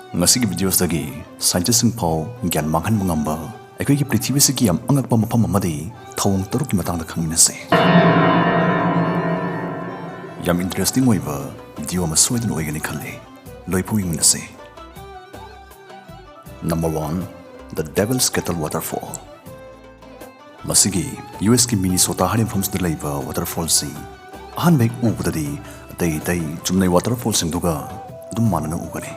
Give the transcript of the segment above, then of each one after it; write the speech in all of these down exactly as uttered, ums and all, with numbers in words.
ꯉꯁꯤꯒꯤ ꯚꯤꯗꯤꯑꯣꯁꯤꯗꯒꯤ ꯁꯥꯏꯟꯇꯤꯁꯁꯤꯡ ꯐꯥꯎ ꯒ꯭ꯌꯥꯟ ꯃꯥꯡꯍꯟꯕ ꯉꯝꯕ ꯑꯩꯈꯣꯏꯒꯤ ꯄ꯭ꯔꯤꯊꯤꯕꯤꯁꯤꯒꯤ ꯌꯥꯝ ꯑꯉꯛꯄ ꯃꯐꯝ ꯑꯃꯗꯤ ꯊꯧꯑꯣꯡ ꯇꯔꯨꯛꯀꯤ ꯃꯇꯥꯡꯗ ꯈꯪꯃꯤꯟꯅꯁꯤ꯫ ꯌꯥꯝ ꯏꯟꯇꯔꯦꯁꯇꯤꯡ ꯑꯣꯏꯕ ꯚꯤꯗꯤꯑꯣ ꯑꯃ ꯁꯣꯏꯗꯅ ꯑꯣꯏꯒꯅꯤ ꯈꯜꯂꯤ꯫ ꯂꯣꯏꯐꯥꯎ ꯌꯦꯡꯃꯤꯟꯅꯁꯤ꯫ Number one, The Devil's Kettle Waterfall꯫ ꯃꯁꯤꯒꯤ ꯌꯨ ꯑꯦꯁꯀꯤ ꯃꯤꯅꯤꯁꯣꯇꯥ ꯍꯥꯏꯔꯤꯕ ꯃꯐꯝꯁꯤꯗ ꯂꯩꯕ ꯋꯥꯇꯔꯐꯣꯜꯁꯤ ꯑꯍꯥꯟꯕ ꯍꯦꯛ ꯎꯕꯗꯗꯤ ꯑꯇꯩ ꯑꯇꯩ ꯆꯨꯝꯅꯩ ꯋꯥꯇꯔꯐꯣꯜꯁꯤꯡꯗꯨꯒ ꯑꯗꯨꯝ ꯃꯥꯟꯅꯅ ꯎꯒꯅꯤ꯫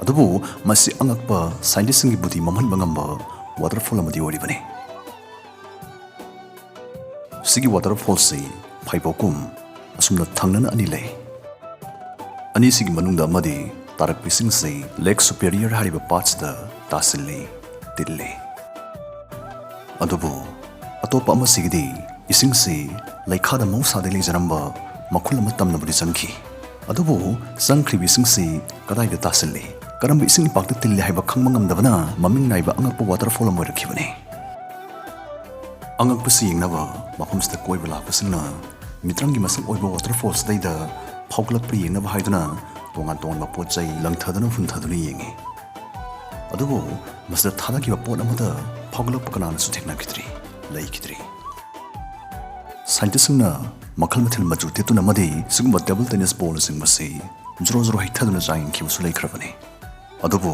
ꯑꯗꯨꯕꯨ ꯃꯁꯤ ꯑꯉꯛꯄ, ꯁꯥꯏꯟꯇꯤꯁꯁꯤꯡꯒꯤ ꯕꯨꯙꯤ ꯃꯝꯍꯟꯕ ꯉꯝꯕ ꯋꯥꯇꯔꯐꯣꯜ ꯑꯃꯗꯤ ꯑꯣꯏꯔꯤꯕꯅꯤ꯫ ꯁꯤꯒꯤ ꯋꯥꯇꯔꯐꯣꯜꯁꯤ ꯐꯩꯕꯣꯛꯀꯨꯝ ꯑꯁꯨꯝꯅ ꯊꯪꯅꯅ ꯑꯅꯤ ꯂꯩ꯫ ꯑꯅꯤꯁꯤꯒꯤ ꯃꯅꯨꯡꯗ ꯑꯃꯗꯤ ꯇꯥꯔꯛꯄ ꯏꯁꯤꯡꯁꯤ ꯂꯦꯛ ꯁꯨꯄꯦꯔꯤꯌꯔ ꯍꯥꯏꯔꯤꯕ ꯄꯥꯠꯁꯤꯗ ꯇꯥꯁꯤꯜꯂꯤ, ꯇꯤꯜꯂꯤ꯫ ꯑꯗꯨꯕꯨ ꯑꯇꯣꯞꯄ ꯑꯃꯁꯤꯒꯤꯗꯤ ꯏꯁꯤꯡꯁꯤ ꯂꯩꯈꯥꯗ ꯃꯍꯧꯁꯥꯗꯒꯤ ꯂꯩꯖꯔꯝꯕ ꯃꯈꯨꯜ ꯑꯃ ꯇꯝꯅꯕꯗꯤ ꯆꯪꯈꯤ꯫ ꯑꯗꯨꯕꯨ ꯆꯪꯈ꯭ꯔꯤꯕ ꯏꯁꯤꯡꯁꯤ ꯀꯗꯥꯏꯗ ꯇꯥꯁꯤꯜꯂꯤ, ꯀꯔꯝꯕ ꯏꯁꯤꯡ ꯏꯄꯥꯛꯇ ꯇꯤꯜꯂꯤ ꯍꯥꯏꯕ ꯈꯪꯕ ꯉꯝꯗꯕꯅ ꯃꯃꯤꯡ ꯅꯥꯏꯕ ꯑꯉꯛꯄ ꯋꯥꯇꯔꯐꯣꯜ ꯑꯃ ꯑꯣꯏꯔꯛꯈꯤꯕꯅꯤ꯫ ꯑꯉꯛꯄꯁꯤ ꯌꯦꯡꯅꯕ ꯃꯐꯝꯁꯤꯗ ꯀꯣꯏꯕ ꯂꯥꯛꯄꯁꯤꯡꯅ ꯃꯤꯇ꯭ꯔꯪꯒꯤ ꯃꯁꯛ ꯑꯣꯏꯕ ꯋꯥꯇꯔꯐꯣꯜꯁꯤꯗꯩꯗ ꯐꯥꯎꯒꯠꯂꯛꯄ꯭ꯔꯥ ꯌꯦꯡꯅꯕ ꯍꯥꯏꯗꯨꯅ ꯇꯣꯉꯥꯟ ꯇꯣꯉꯥꯟꯕ ꯄꯣꯠ ꯆꯩ ꯂꯪꯊꯗꯨꯅ ꯍꯨꯟꯊꯗꯨꯅ ꯌꯦꯡꯉꯤ꯫ ꯑꯗꯨꯕꯨ ꯃꯁꯤꯗ ꯊꯥꯗꯈꯤꯕ ꯄꯣꯠ ꯑꯃꯠꯇ ꯐꯥꯎꯒꯠꯂꯛꯄ ꯀꯅꯥꯅꯁꯨ ꯊꯦꯡꯅꯈꯤꯗ꯭ꯔꯤ, ꯂꯩꯈꯤꯗ꯭ꯔꯤ꯫ ꯁꯥꯏꯟꯇꯤꯁꯁꯤꯡꯅ ꯃꯈꯜ ꯃꯊꯦꯜ ꯃꯆꯨ ꯇꯦꯠꯇꯨꯅ ꯑꯃꯗꯤ ꯁꯤꯒꯨꯝꯕ ꯇꯦꯕꯜ ꯇꯦꯅꯤꯁ ꯕꯣꯜꯅꯆꯤꯡꯕꯁꯤ ꯖꯣꯔꯣ ꯖꯣꯔꯣ ꯍꯩꯊꯗꯨꯅ ꯆꯥ ꯌꯦꯡꯈꯤꯕꯁꯨ ꯂꯩꯈ꯭ꯔꯕꯅꯤ꯫ ꯑꯗꯨꯕꯨ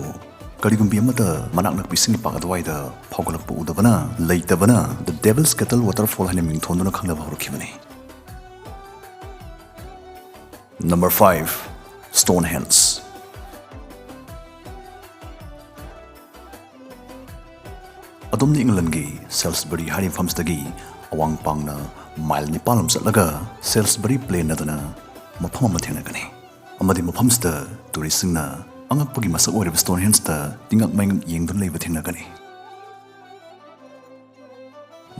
ꯀꯔꯤꯒꯨꯝꯕꯤ ꯑꯃꯠꯇ ꯃꯅꯥꯛ ꯅꯛꯄ ꯏꯁꯤꯡ ꯏꯄꯥꯛ ꯑꯗꯨꯋꯥꯏꯗ ꯐꯥꯎꯒꯠꯂꯛꯄ ꯎꯗꯕꯅ, ꯂꯩꯇꯕꯅ The Devil's Kettle Waterfall ꯍꯥꯏꯅ ꯃꯤꯡ ꯊꯣꯟꯗꯨꯅ ꯈꯪꯅꯕ ꯍꯧꯔꯛꯈꯤꯕꯅꯤ꯫ Number five, Stonehenge꯫ ꯑꯗꯣꯝꯅ ꯏꯪꯂꯟꯒꯤ ꯁꯦꯜꯁꯕꯔꯤ ꯍꯥꯏꯔꯤꯕ ꯃꯐꯝꯁꯤꯗꯒꯤ ꯑꯋꯥꯡ ꯄꯥꯡꯅ ꯃꯥꯏꯜ ꯅꯤꯄꯥꯟ ꯂꯣꯝ ꯆꯠꯂꯒ ꯁꯦꯜꯁꯕꯔꯤ ꯄ꯭ꯂꯦꯟ ꯑꯗꯨꯅ ꯃꯐꯝ ꯑꯃ ꯊꯦꯡꯅꯒꯅꯤ꯫ ꯑꯃꯗꯤ ꯃꯐꯝꯁꯤꯗ ꯇꯨꯔꯤꯁꯁꯤꯡꯅ ꯑꯉꯛꯄꯒꯤ ꯃꯁꯛ ꯑꯣꯏꯔꯤꯕ ꯁ꯭ꯇꯣꯟꯍꯦꯟꯖꯇ ꯇꯤꯡꯉꯛ ꯃꯩꯉꯛ ꯌꯦꯡꯗꯨꯅ ꯂꯩꯕ ꯊꯦꯡꯅꯒꯅꯤ꯫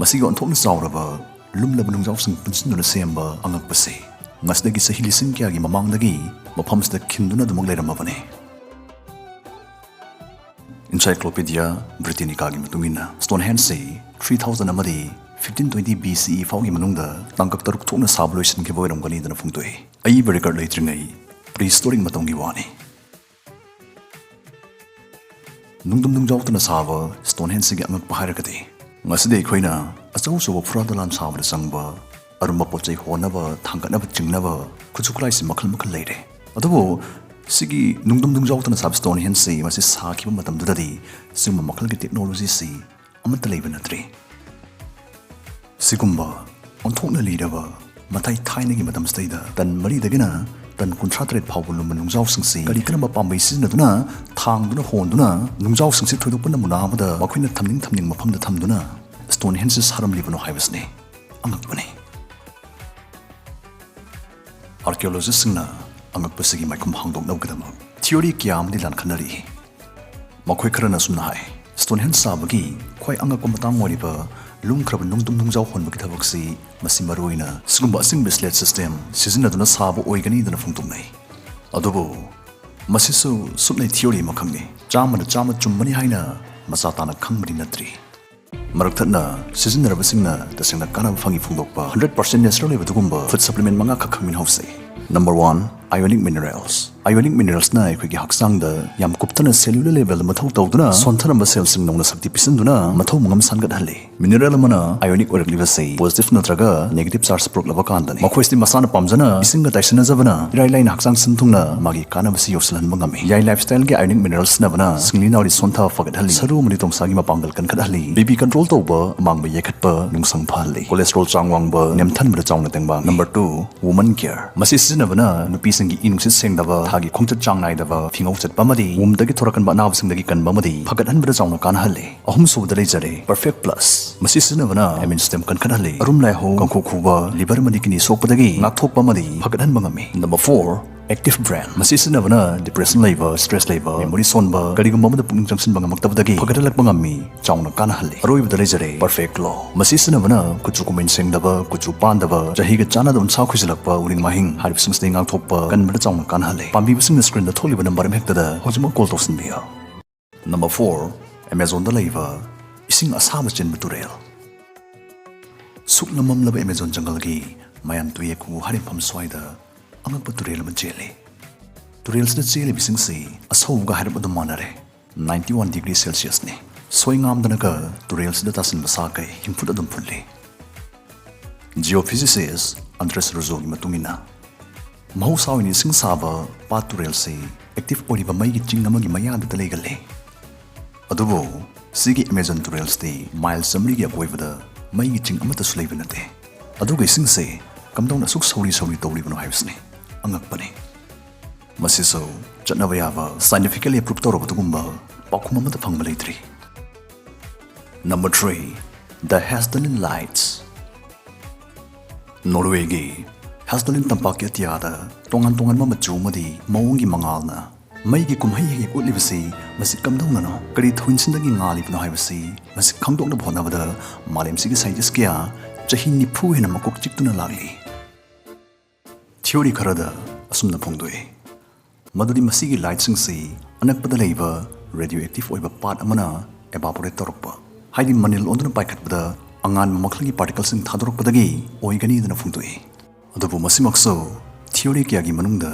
ꯃꯁꯤꯒꯤ ꯑꯣꯟꯊꯣꯛꯅ ꯆꯥꯎꯔꯕ ꯂꯨꯝꯂꯕ ꯅꯨꯡꯖꯥꯎꯁꯤꯡ ꯄꯨꯟꯁꯤꯟꯗꯨꯅ ꯁꯦꯝꯕ ꯑꯉꯛꯄꯁꯤ ꯉꯁꯤꯗꯒꯤ ꯆꯍꯤ ꯂꯤꯁꯤꯡ ꯀꯌꯥꯒꯤ ꯃꯃꯥꯡꯗꯒꯤ ꯃꯐꯝꯁꯤꯗ ꯈꯤꯟꯗꯨꯅ ꯑꯗꯨꯃꯛ ꯂꯩꯔꯝꯃꯕꯅꯤ꯫ Encyclopedia Britannicaꯒꯤ ꯃꯇꯨꯡ ꯏꯟꯅ ꯁ꯭ꯇꯣꯟꯍꯦꯟꯖꯁꯤ three thousand ꯑꯃꯗꯤ fifteen twenty B C E ꯐꯥꯎꯒꯤ ꯃꯅꯨꯡꯗ ꯇꯥꯡꯀꯛ ꯇꯔꯨꯛ ꯊꯣꯛꯅ ꯁꯥꯕ ꯂꯣꯏꯁꯤꯟꯈꯤꯕ ꯑꯣꯏꯔꯝꯒꯅꯤꯗꯅ ꯐꯣꯡꯗꯣꯛꯏ꯫ ꯑꯏꯕ ꯔꯦꯀꯣꯔꯗ ꯂꯩꯇ꯭ꯔꯤꯉꯩ prehistoric ꯃꯇꯝꯒꯤ ꯋꯥꯅꯤ꯫ ꯅꯨꯡꯗꯨꯝ ꯅꯨꯡꯖꯥꯎꯇꯅ ꯁꯥꯕ ꯁ꯭ꯇꯣꯟꯍꯦꯟꯖꯁꯤꯒꯤ ꯑꯉꯛꯄ ꯍꯥꯏꯔꯒꯗꯤ, ꯉꯁꯤꯗꯤ ꯑꯩꯈꯣꯏꯅ ꯑꯆꯧ ꯑꯆꯧꯕ ꯐꯨꯔꯥ ꯗꯂꯥꯟ ꯁꯥꯕꯗ ꯆꯪꯕ ꯑꯔꯨꯝꯕ ꯄꯣꯠ ꯆꯩ ꯍꯣꯟꯅꯕ, ꯊꯥꯡꯒꯠꯅꯕ, ꯆꯤꯡꯅꯕ ꯈꯨꯠꯁꯨ ꯈꯨꯠꯂꯥꯏꯁꯤ ꯃꯈꯜ ꯃꯈꯜ ꯂꯩꯔꯦ꯫ ꯑꯗꯨꯕꯨ ꯁꯤꯒꯤ ꯅꯨꯡꯗꯨꯝ ꯅꯨꯡꯖꯥꯎꯇꯅ ꯁꯥꯕ ꯁ꯭ꯇꯣꯟꯍꯦꯟꯖꯁꯤ, ꯃꯁꯤ ꯁꯥꯈꯤꯕ ꯃꯇꯝꯗꯨꯗꯗꯤ ꯁꯤꯒꯨꯝꯕ ꯃꯈꯜꯒꯤ ꯇꯦꯛꯅꯣꯂꯣꯖꯤꯁꯤ ꯑꯃꯠꯇ ꯂꯩꯕ ꯅꯠꯇ꯭ꯔꯤ꯫ ꯁꯤꯒꯨꯝꯕ ꯑꯣꯟꯊꯣꯛꯅ ꯂꯤꯔꯕ ꯃꯊꯥꯏ ꯊꯥꯏꯅꯒꯤ ꯃꯇꯝꯁꯤꯗꯩꯗ ꯇꯟ ꯃꯔꯤꯗꯒꯤꯅ ꯇꯟ ꯀꯨꯟꯊ꯭ꯔꯥ ꯇꯔꯦꯠ ꯐꯥꯎꯕ ꯂꯨꯝꯕ ꯅꯨꯡꯖꯥꯎꯁꯤꯡꯁꯤ ꯀꯔꯤ ꯀꯔꯝꯕ ꯄꯥꯝꯕꯩ ꯁꯤꯖꯤꯟꯅꯗꯨꯅ, ꯊꯥꯡꯗꯨꯅ, ꯍꯣꯟꯗꯨꯅ ꯅꯨꯡꯖꯥꯎꯁꯤꯡꯁꯤ ꯊꯣꯏꯗꯣꯛꯄ ꯅꯃꯨꯅꯥ ꯑꯃꯗ ꯃꯈꯣꯏꯅ ꯊꯝꯅꯤꯡ ꯊꯝꯅꯤꯡ ꯃꯐꯝꯗ ꯊꯝꯗꯨꯅ ꯁ꯭ꯇꯣꯟꯍꯦꯟꯖꯁꯤ ꯁꯥꯔꯝꯂꯤꯕꯅꯣ ꯍꯥꯏꯕꯁꯤꯅꯤ ꯑꯉꯛꯄꯅꯤ꯫ ꯑꯥꯔꯀꯤꯑꯣꯂꯣꯖꯤꯁꯁꯤꯡꯅ ꯑꯉꯛꯄꯁꯤꯒꯤ ꯃꯥꯏꯈꯨꯝ ꯍꯥꯡꯗꯣꯛꯅꯕꯒꯤꯗꯃꯛ ꯊꯤꯑꯣꯔꯤ ꯀꯌꯥ ꯑꯃꯗꯤ ꯂꯥꯟꯈꯠꯅꯔꯛꯏ꯫ ꯃꯈꯣꯏ ꯈꯔꯅ ꯑꯁꯨꯝꯅ ꯍꯥꯏ, ꯁ꯭ꯇꯣꯟꯍꯦꯟꯖ ꯁꯥꯕꯒꯤ ꯈ꯭ꯋꯥꯏ ꯑꯉꯛꯄ ꯃꯇꯥꯡ ꯑꯣꯏꯔꯤꯕ ꯂꯨꯝꯈ꯭ꯔꯕ ꯅꯨꯡꯗꯨꯝ ꯅꯨꯡꯖꯥꯎ ꯍꯣꯟꯕꯒꯤ ꯊꯕꯛꯁꯤ, ꯃꯁꯤ ꯃꯔꯨꯑꯣꯏꯅ ꯁꯤꯒꯨꯝꯕ ꯑꯁꯤꯡꯕ ꯁ꯭ꯂꯦꯠ ꯁꯤꯁꯇꯦꯝ ꯁꯤꯖꯤꯟꯅꯗꯨꯅ ꯁꯥꯕ ꯑꯣꯏꯒꯅꯤꯗꯅ ꯐꯣꯡꯗꯣꯛꯅꯩ꯫ ꯑꯗꯨꯕꯨ ꯃꯁꯤꯁꯨ ꯁꯨꯞꯅꯩ ꯊꯤꯑꯣꯔꯤ ꯑꯃꯈꯛꯅꯤ꯫ ꯆꯥꯝꯃꯗ ꯆꯥꯝꯃ ꯆꯨꯝꯕꯅꯤ ꯍꯥꯏꯅ ꯃꯆꯥ ꯇꯥꯅ ꯈꯪꯕꯗꯤ ꯅꯠꯇ꯭ꯔꯤ꯫ ꯃꯔꯛꯊꯠꯅ ꯁꯤꯖꯤꯟꯅꯔꯕꯁꯤꯡꯅ ꯇꯁꯦꯡꯅ ꯀꯥꯟꯅꯕ ꯐꯪꯏ ꯐꯣꯡꯗꯣꯛꯄ ꯍꯟꯗ꯭ꯔꯦꯠ ꯄꯥꯔꯁꯦꯟ ꯅꯦꯆꯔꯦꯜ ꯑꯣꯏꯕ ꯑꯗꯨꯒꯨꯝꯕ ꯐꯨꯗ ꯁꯄ꯭ꯂꯤꯃꯦꯟ ꯃꯉꯥꯈꯛ ꯈꯪꯃꯤꯟꯅꯍꯧꯁꯤ꯫ Number one, ionic minerals. Ionic ꯃꯤꯅꯔꯦꯜꯁꯅ ꯑꯩꯈꯣꯏꯒꯤ ꯍꯛꯆꯥꯡꯗ ꯌꯥꯝ ꯀꯨꯞꯊꯅ ꯁꯦꯂꯨꯂꯔ ꯂꯦꯚꯦꯜꯗ ꯃꯊꯧ ꯇꯧꯗꯨꯅ ꯁꯣꯟꯊꯔꯝꯕ ꯁꯦꯜꯁꯤꯡ ꯅꯧꯅ ꯁꯛꯇꯤ ꯄꯤꯁꯤꯟꯗꯨꯅ ꯃꯊꯧ ꯃꯉꯝ ꯁꯥꯟꯒꯠꯍꯜꯂꯤ꯫ ꯃꯤꯅꯔꯦꯜ ꯑꯃꯅ ꯑꯥꯏꯑꯣꯅꯤꯛ ꯑꯣꯏꯔꯛꯂꯤꯕꯁꯤ ꯄꯣꯖꯤꯇꯤꯚ ꯅꯠꯇ꯭ꯔꯒ ꯅꯦꯒꯦꯇꯤꯚ ꯆꯥꯔꯖ ꯄꯨꯔꯛꯂꯕ ꯀꯥꯟꯗꯅꯤ꯫ ꯃꯈꯣꯏꯁꯤ ꯃꯁꯥꯅ ꯄꯥꯝꯖꯅ ꯏꯁꯤꯡꯒ ꯇꯥꯏꯁꯤꯟꯅꯖꯕꯅ ꯏꯔꯥꯏ ꯂꯥꯏꯅ ꯍꯛꯆꯥꯡ ꯁꯤꯟ ꯊꯨꯡꯅ ꯃꯥꯒꯤ ꯀꯥꯟꯅꯕꯁꯤ ꯌꯧꯁꯤꯜꯍꯟꯕ ꯉꯝꯃꯤ꯫ ꯌꯥꯏ ꯂꯥꯏꯐꯁ꯭ꯇꯥꯏꯜꯒꯤ ꯑꯥꯏꯑꯣꯅꯤꯛ ꯃꯤꯅꯔꯦꯜ ꯁꯤꯖꯤꯟꯅꯕꯅ ꯁꯤꯡꯂꯤ ꯅꯥꯎꯔꯤ ꯁꯣꯟꯊꯕ ꯐꯒꯠꯍꯜꯂꯤ, ꯁꯔꯨ ꯑꯃꯗꯤ ꯇꯣꯡꯁꯥꯒꯤ ꯃꯄꯥꯡꯒꯜ ꯀꯟꯈꯠꯍꯜꯂꯤ, ꯕꯤꯄꯤ ꯀꯟꯇ꯭ꯔꯣꯜ ꯇꯧꯕ, ꯑꯃꯥꯡꯕ ꯌꯥꯏꯈꯠꯄ, ꯅꯨꯡꯁꯪ ꯐꯍꯜꯂꯤ, ꯀꯣꯂꯦꯁꯇ꯭ꯔꯣꯜ ꯆꯥꯡ ꯋꯥꯡꯕ ꯅꯦꯝꯊꯍꯟꯕꯗ ꯆꯥꯎꯅ ꯇꯦꯡꯕꯥꯡ꯫ Number two, woman care. ꯃꯁꯤ ꯁꯤꯖꯤꯟꯅꯕꯅ ꯅꯨꯄꯤꯁꯤꯡꯒꯤ ꯏ ꯅꯨꯡꯁꯤꯠ ꯁꯦꯡꯗꯕ, ꯊꯥꯒꯤ ꯈꯣꯡꯆꯠ ꯆꯥꯡ ꯅꯥꯏꯗꯕ, ꯐꯤꯉꯧ ꯆꯠꯄ ꯑꯃꯗꯤ ꯋꯨꯝꯗꯒꯤ ꯊꯣꯔꯛꯀꯟꯕ ꯑꯅꯥꯕꯁꯤꯡꯗꯒꯤ ꯀꯟꯕ ꯑꯃꯗꯤ ꯐꯒꯠꯍꯟꯕꯗ ꯆꯥꯎꯅ ꯀꯥꯟꯅꯍꯜꯂꯤ꯫ ꯑꯍꯨꯝꯁꯨꯕꯗ ꯂꯩꯖꯔꯦ ꯄꯔꯐꯦꯛ ꯄ꯭ꯂꯁ꯫ ꯃꯁꯤ ꯁꯤꯖꯤꯟꯅꯕꯅ ꯏꯝꯌꯨꯟ ꯁꯤꯁꯇꯦꯝ ꯀꯟꯈꯠꯍꯜꯂꯤ, ꯑꯔꯨꯝ ꯂꯥꯏꯍꯧ, ꯀꯥꯡꯈꯨ ꯈꯨꯕ, ꯂꯤꯚꯔ ꯑꯃꯗꯤ ꯀꯤꯗꯅꯤ ꯁꯣꯛꯄꯗꯒꯤ ꯉꯥꯛꯊꯣꯛꯄ ꯑꯃꯗꯤ ꯐꯒꯠꯍꯟꯕ ꯉꯝꯃꯤ꯫ Number four, active brain. ꯃꯁꯤ ꯁꯤꯖꯤꯟꯅꯕꯅ ꯗꯤꯄ꯭ꯔꯦꯁꯟ ꯂꯩꯕ, ꯁ꯭ꯇ꯭ꯔꯦꯁ ꯂꯩꯕ, ꯃꯦꯃꯣꯔꯤ ꯁꯣꯟꯕ, ꯀꯔꯤꯒꯨꯝꯕ ꯑꯃꯗ ꯄꯨꯛꯅꯤꯡ ꯆꯪꯁꯤꯟꯕ ꯉꯝꯃꯛꯇꯕꯗꯒꯤ ꯐꯒꯠꯍꯜꯂꯛꯄ ꯉꯝꯃꯤ, ꯆꯥꯎꯅ ꯀꯥꯟꯅꯍꯜꯂꯤ꯫ ꯑꯔꯣꯏꯕꯗ ꯂꯩꯖꯔꯦ ꯄꯔꯐꯦꯛ ꯒ꯭ꯂꯣ꯫ ꯃꯁꯤ ꯁꯤꯖꯤꯟꯅꯕꯅ ꯀꯨꯆꯨ ꯀꯨꯃꯦꯟ ꯁꯦꯡꯗꯕ, ꯀꯨꯆꯨ ꯄꯥꯟꯗꯕ, ꯆꯍꯤꯒ ꯆꯥꯟꯅꯗꯕ ꯎꯟꯁꯥ ꯈꯣꯏꯖꯤꯜꯂꯛꯄ, ꯎꯔꯤꯡ ꯃꯥꯍꯤꯡ ꯍꯥꯏꯔꯤꯕꯁꯤꯡꯁꯤꯗꯒꯤ ꯉꯥꯛꯊꯣꯛꯄ ꯀꯟꯕꯗ ꯆꯥꯎꯅ ꯀꯥꯟꯅꯍꯜꯂꯤ꯫ ꯄꯥꯝꯕꯤꯕꯁꯤꯡꯅ ꯁ꯭ꯀ꯭ꯔꯤꯟꯗ ꯊꯣꯛꯂꯤꯕ ꯅꯝꯕꯔ ꯑꯃ ꯍꯦꯛꯇꯗ ꯍꯧꯖꯤꯛꯃꯛ ꯀꯣꯜ ꯇꯧꯁꯤꯟꯕꯤꯌꯨ꯫ ꯅꯝꯕꯔ ꯐꯣꯔ, ꯑꯦꯃꯥꯖꯣꯟꯗ ꯂꯩꯕ ꯏꯁꯤꯡ ꯑꯁꯥꯕ ꯆꯦꯟꯕ ꯇꯨꯔꯦꯜ꯫ ꯁꯨꯛꯅ ꯃꯝꯂꯕ ꯑꯦꯃꯥꯖꯣꯟ ꯖꯪꯒꯜꯒꯤ ꯃꯌꯥꯟ ꯇꯨꯌꯦꯀꯨ ꯍꯥꯏꯔꯤꯕ ꯃꯐꯝ ꯁ꯭ꯋꯥꯏꯗ ꯑꯉꯛꯄ ꯇꯨꯔꯦꯜ ꯑꯃ ꯆꯦꯜꯂꯤ꯫ ꯇꯨꯔꯦꯜꯁꯤꯗ ꯆꯦꯜꯂꯤꯕ ꯏꯁꯤꯡꯁꯤ ꯑꯁꯧꯕꯒ ꯍꯥꯏꯔꯞ ꯑꯗꯨꯝ ꯃꯥꯟꯅꯔꯦ꯫ ꯅꯥꯏꯟꯇꯤ ꯋꯥꯟ ꯗꯤꯒ꯭ꯔꯤ ꯁꯦꯜꯁꯤꯌꯁꯅꯤ꯫ ꯁꯣꯏ ꯉꯥꯝꯗꯅꯒ ꯇꯨꯔꯦꯜꯁꯤꯗ ꯇꯥꯁꯤꯟꯕ ꯁꯥꯈꯩ ꯍꯤꯡꯐꯨꯠ ꯑꯗꯨꯝ ꯐꯨꯠꯂꯤ꯫ ꯖꯤꯑꯣꯐꯤꯖꯤꯁꯤꯁ ꯑꯟꯗ꯭ꯔꯦꯁ ꯔꯨꯖꯣꯒꯤ ꯃꯇꯨꯡ ꯏꯟꯅ, ꯃꯍꯧꯁꯥ ꯑꯣꯏꯅ ꯏꯁꯤꯡ ꯁꯥꯕ ꯄꯥꯠ ꯇꯨꯔꯦꯜꯁꯤ ꯑꯦꯛꯇꯤꯚ ꯑꯣꯏꯔꯤꯕ ꯃꯩꯒꯤ ꯆꯤꯡ ꯑꯃꯒꯤ ꯃꯌꯥꯗꯇ ꯂꯩꯒꯜꯂꯤ꯫ ꯑꯗꯨꯕꯨ ꯁꯤꯒꯤ ꯑꯦꯃꯦꯖꯣꯟ ꯇꯨꯔꯦꯜꯁꯤꯗꯤ ꯃꯥꯏꯜ ꯆꯥꯃꯔꯤꯒꯤ ꯑꯀꯣꯏꯕꯗ ꯃꯩꯒꯤ ꯆꯤꯡ ꯑꯃꯠꯇꯁꯨ ꯂꯩꯕ ꯅꯠꯇꯦ꯫ ꯑꯗꯨꯒ ꯏꯁꯤꯡꯁꯦ ꯀꯝꯗꯧꯅ ꯑꯁꯨꯛ ꯁꯧꯔꯤ ꯁꯧꯔꯤ ꯇꯧꯔꯤꯕꯅꯣ ꯍꯥꯏꯕꯁꯤꯅꯤ ꯑꯉꯛꯄꯅꯤ꯫ ꯃꯁꯤꯁꯨ ꯆꯠꯅꯕ ꯌꯥꯕ, ꯁꯥꯏꯟꯇꯤꯐꯤꯀꯦꯜꯂꯤ ꯑꯦꯄ꯭ꯔꯨꯞ ꯇꯧꯔꯕ ꯑꯗꯨꯒꯨꯝꯕ ꯄꯥꯎꯈꯨꯝ ꯑꯃꯠꯇ ꯐꯪꯕ ꯂꯩꯇ꯭ꯔꯤ꯫ Number three, The Hessdalen Lights. ꯅꯣꯔꯋꯦꯒꯤ ꯍꯦꯁꯗꯂꯤꯟ ꯇꯝꯄꯥꯛꯀꯤ ꯑꯇꯤꯌꯥꯗ ꯇꯣꯉꯥꯟ ꯇꯣꯉꯥꯟꯕ ꯃꯆꯨ ꯑꯃꯗꯤ ꯃꯑꯣꯡꯒꯤ ꯃꯉꯥꯜꯅ ꯃꯩꯒꯤ ꯀꯨꯝꯍꯩ ꯍꯦꯛ ꯍꯦꯛ ꯎꯠꯂꯤꯕꯁꯤ ꯃꯁꯤ ꯀꯝꯗꯧꯅꯅꯣ, ꯀꯔꯤ ꯊꯧꯑꯣꯡꯁꯤꯡꯗꯒꯤ ꯉꯥꯜꯂꯤꯕꯅꯣ ꯍꯥꯏꯕꯁꯤ ꯃꯁꯤ ꯈꯪꯗꯣꯛꯅꯕ ꯍꯣꯠꯅꯕꯗ ꯃꯥꯂꯦꯝꯁꯤꯒꯤ ꯁꯥꯏꯟꯇꯤꯁ ꯀꯌꯥ ꯆꯍꯤ ꯅꯤꯐꯨ ꯍꯦꯟꯅ ꯃꯀꯣꯛ ꯆꯤꯛꯇꯨꯅ ꯂꯥꯛꯂꯤ꯫ ꯊꯤꯑꯣꯔꯤ ꯈꯔꯗ ꯑꯁꯨꯝꯅ ꯐꯣꯡꯗꯣꯛꯏ ꯃꯗꯨꯗꯤ ꯃꯁꯤꯒꯤ ꯂꯥꯏꯠꯁꯤꯡꯁꯤ ꯑꯅꯛꯄꯗ ꯂꯩꯕ ꯔꯦꯗꯤꯑꯣ ꯑꯦꯛꯇꯤꯚ ꯑꯣꯏꯕ ꯄꯥꯠ ꯑꯃꯅ ꯑꯦꯕꯥꯄꯣꯔꯦꯠ ꯇꯧꯔꯛꯄ, ꯍꯥꯏꯗꯤ ꯃꯅꯤꯜ ꯑꯣꯟꯗꯨꯅ ꯄꯥꯏꯈꯠꯄꯗ ꯑꯉꯥꯟꯕ ꯃꯈꯜꯒꯤ ꯄꯥꯔꯇꯤꯀꯜꯁꯤꯡ ꯊꯥꯗꯣꯔꯛꯄꯗꯒꯤ ꯑꯣꯏꯒꯅꯤꯗꯅ ꯐꯣꯡꯗꯣꯛꯏ꯫ ꯑꯗꯨꯕꯨ ꯃꯁꯤꯃꯛꯁꯨ ꯊꯤꯑꯣꯔꯤ ꯀꯌꯥꯒꯤ ꯃꯅꯨꯡꯗ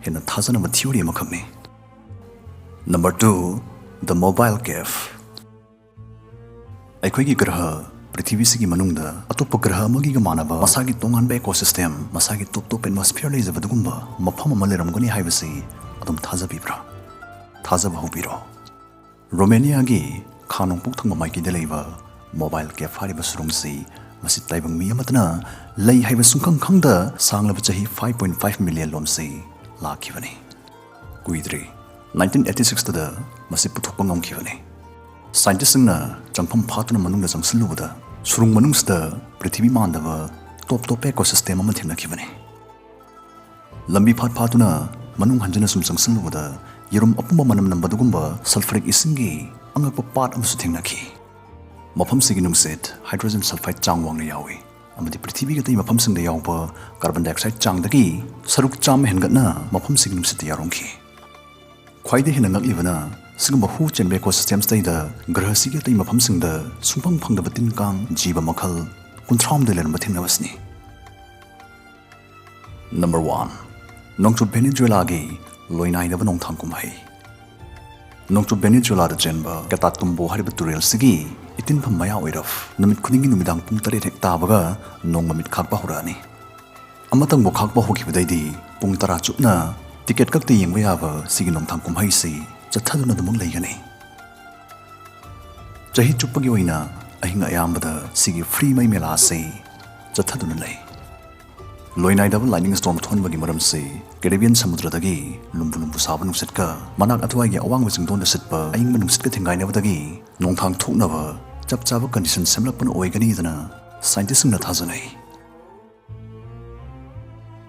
ꯍꯦꯟꯅ ꯊꯥꯖꯅꯕ ꯊꯤꯑꯣꯔꯤ ꯑꯃꯈꯛꯅꯤ꯫ Number two, The Mobile Cave. ꯑꯩꯈꯣꯏꯒꯤ ꯒ꯭ꯔꯍ ꯄ꯭ꯔꯤꯊꯤꯕꯤꯁꯤꯒꯤ ꯃꯅꯨꯡꯗ ꯑꯇꯣꯞꯄ ꯒ꯭ꯔꯍ ꯑꯃꯒꯤꯒ ꯃꯥꯟꯅꯕ ꯃꯁꯥꯒꯤ ꯇꯣꯉꯥꯟꯕ ꯏꯀꯣꯁꯤꯁꯇꯦꯝ, ꯃꯁꯥꯒꯤ ꯇꯣꯞ ꯇꯣꯞꯄ ꯑꯦꯠꯃꯣꯁꯐꯤꯌꯔ ꯂꯩꯖꯕ ꯑꯗꯨꯒꯨꯝꯕ ꯃꯐꯝ ꯑꯃ ꯂꯩꯔꯝꯒꯅꯤ ꯍꯥꯏꯕꯁꯤ ꯑꯗꯨꯝ ꯊꯥꯖꯕꯤꯕ꯭ꯔꯥ? ꯊꯥꯖꯕ ꯍꯧꯕꯤꯔꯣ꯫ ꯔꯣꯃꯦꯅꯤꯌꯥꯒꯤ ꯈꯥ ꯅꯣꯡꯄꯣꯛ ꯊꯪꯕ ꯃꯥꯏꯀꯩꯗ ꯂꯩꯕ ꯃꯣꯕꯥꯏꯜ ꯀꯦꯐ ꯍꯥꯏꯔꯤꯕ ꯁꯨꯔꯨꯡꯁꯤ ꯃꯁꯤ ꯇꯥꯏꯕꯪ ꯃꯤ ꯑꯃꯠꯇꯅ ꯂꯩ ꯍꯥꯏꯕ ꯁꯨꯡꯈꯪ ꯈꯪꯗ ꯁꯥꯡꯂꯕ ꯆꯍꯤ five point five million ꯂꯣꯝꯁꯤ ꯂꯥꯛꯈꯤꯕꯅꯤ꯫ ꯀꯨꯏꯗ꯭ꯔꯤ, nineteen eighty sixꯇꯗ ꯃꯁꯤ ꯄꯨꯊꯣꯛꯄ ꯉꯝꯈꯤꯕꯅꯤ꯫ ꯁꯥꯏꯟꯇꯤꯁꯁꯤꯡꯅ ꯆꯪꯐꯝ ꯐꯥꯠꯇꯨꯅ ꯃꯅꯨꯡꯗ ꯆꯪꯁꯤꯜꯂꯨꯕꯗ ꯁꯨꯔꯨꯡ ꯃꯅꯨꯡꯁꯤꯗ ꯄ꯭ꯔꯤꯊꯤꯕꯤ ꯃꯥꯟꯗꯕ ꯇꯣꯞ ꯇꯣꯞꯄ ꯏꯀꯣꯁꯤꯁꯇꯦꯝ ꯑꯃ ꯊꯦꯡꯅꯈꯤꯕꯅꯤ꯫ ꯂꯝꯕꯤ ꯐꯥꯠ ꯐꯥꯠꯇꯨꯅ ꯃꯅꯨꯡ ꯍꯟꯖꯤꯟꯅ ꯁꯨꯝ ꯆꯪꯁꯤꯜꯂꯨꯕꯗ ꯌꯦꯔꯨꯝ ꯑꯄꯨꯝꯕ ꯃꯅꯝ ꯅꯝꯕꯗꯨꯒꯨꯝꯕ ꯁꯜꯐꯔꯤꯛ ꯏꯁꯤꯡꯒꯤ ꯑꯉꯛꯄ ꯄꯥꯠ ꯑꯃꯁꯨ ꯊꯦꯡꯅꯈꯤ꯫ ꯃꯐꯝꯁꯤꯒꯤ ꯅꯨꯡꯁꯤꯠ ꯍꯥꯏꯗ꯭ꯔꯣꯖꯦꯟ ꯁꯜꯐꯥꯏꯗ ꯆꯥꯡ ꯋꯥꯡꯅ ꯌꯥꯎꯏ ꯑꯃꯗꯤ ꯄ꯭ꯔꯤꯊꯤꯕꯤꯒꯤ ꯑꯇꯩ ꯃꯐꯝꯁꯤꯡꯗ ꯌꯥꯎꯕ ꯀꯥꯔꯕꯟ ꯗꯥꯏꯑꯣꯛꯁꯥꯏꯗ ꯆꯥꯡꯗꯒꯤ ꯁꯔꯨꯛ ꯆꯥꯝꯃ ꯍꯦꯟꯒꯠꯅ ꯃꯐꯝꯁꯤꯒꯤ ꯅꯨꯡꯁꯤꯠꯇ ꯌꯥꯎꯔꯝꯈꯤ꯫ ꯈ꯭ꯋꯥꯏꯗꯒꯤ ꯍꯦꯟꯅ ꯉꯛꯂꯤꯕꯅ ꯁꯤꯒꯨꯝꯕ ꯍꯨ ꯆꯦꯟꯕ ꯏꯀꯣꯁꯤꯁꯇꯦꯝꯁꯤꯗꯩꯗ ꯒ꯭ꯔꯍꯁꯤꯒꯤ ꯑꯇꯩ ꯃꯐꯝꯁꯤꯡꯗ ꯁꯨꯡꯐꯪ ꯐꯪꯗꯕ ꯇꯤꯟ ꯀꯥꯡ ꯖꯤꯕ ꯃꯈꯜ ꯀꯨꯟꯊ꯭ꯔꯥꯍꯨꯝꯗꯣꯏ ꯂꯩꯔꯝꯕ ꯊꯦꯡꯅꯕꯁꯤꯅꯤ꯫ Number one, ꯅꯣꯡꯆꯨꯞ ꯚꯦꯅꯦꯖꯨꯋꯦꯂꯥꯒꯤ ꯂꯣꯏꯅꯥꯏꯗꯕ ꯅꯣꯡꯊꯥꯡ ꯀꯨꯝꯍꯩ꯫ ꯅꯣꯡꯆꯨꯞ ꯚꯦꯅꯤꯖꯨꯂꯥꯗ ꯆꯦꯟꯕ ꯀꯦꯇꯥꯠꯀꯨꯝꯕꯣ ꯍꯥꯏꯔꯤꯕ ꯇꯨꯔꯦꯜꯁꯤꯒꯤ ꯏꯇꯤꯟꯐꯝ ꯃꯌꯥ ꯑꯣꯏꯔꯞ ꯅꯨꯃꯤꯠ ꯈꯨꯗꯤꯡꯒꯤ ꯅꯨꯃꯤꯗꯥꯡ ꯄꯨꯡ ꯇꯔꯦꯠ ꯍꯦꯛ ꯇꯥꯕꯒ ꯅꯣꯡ ꯃꯃꯤꯠ ꯈꯥꯛꯄ ꯍꯧꯔꯛꯑꯅꯤ꯫ ꯑꯃꯇꯪꯕꯨ ꯈꯥꯛꯄ ꯍꯧꯈꯤꯕꯗꯩꯗꯤ ꯄꯨꯡ ꯇꯔꯥ ꯆꯨꯞꯅ ꯇꯤꯀꯦꯠ ꯀꯛꯇ ꯌꯦꯡꯕ ꯌꯥꯕ ꯁꯤꯒꯤ ꯅꯣꯡꯊꯥꯡ ꯀꯨꯝꯍꯩꯁꯤ ꯆꯠꯊꯗꯨꯅ ꯑꯗꯨꯃꯛ ꯂꯩꯒꯅꯤ꯫ ꯆꯍꯤ ꯆꯨꯞꯄꯒꯤ ꯑꯣꯏꯅ ꯑꯍꯤꯡ ꯑꯌꯥꯝꯕꯗ ꯁꯤꯒꯤ ꯐ꯭ꯔꯤ ꯃꯩ ꯃꯦꯂꯥ ꯑꯁꯤ ꯆꯠꯊꯗꯨꯅ ꯂꯩ꯫ ꯂꯣꯏꯅꯥꯏꯗꯕ ꯂꯥꯏꯅꯤꯡ ꯁ꯭ꯇꯣꯔꯝ ꯊꯣꯛꯍꯟꯕꯒꯤ ꯃꯔꯝꯁꯤ ꯀꯦꯔꯤꯕꯤꯌꯟ ꯁꯃꯨꯗ꯭ꯔꯗꯒꯤ ꯂꯨꯝꯕꯨ ꯂꯨꯝꯕꯨ ꯁꯥꯕ ꯅꯨꯡꯁꯤꯠꯀ ꯃꯅꯥꯛ ꯑꯊ꯭ꯋꯥꯏꯒꯤ ꯑꯋꯥꯡꯕ ꯆꯤꯡꯗꯣꯟꯗ ꯁꯤꯠꯄ ꯑꯏꯪꯕ ꯅꯨꯡꯁꯤꯠꯀ ꯊꯦꯡꯒꯥꯏꯅꯕꯗꯒꯤ ꯅꯣꯡꯊꯥꯡ ꯊꯣꯛꯅꯕ ꯆꯞ ꯆꯥꯕ ꯀꯟꯗꯤꯁꯟ ꯁꯦꯝꯂꯛꯄꯅ ꯑꯣꯏꯒꯅꯤꯗꯅ ꯁꯥꯏꯟꯇꯤꯁꯁꯤꯡꯅ ꯊꯥꯖꯅꯩ꯫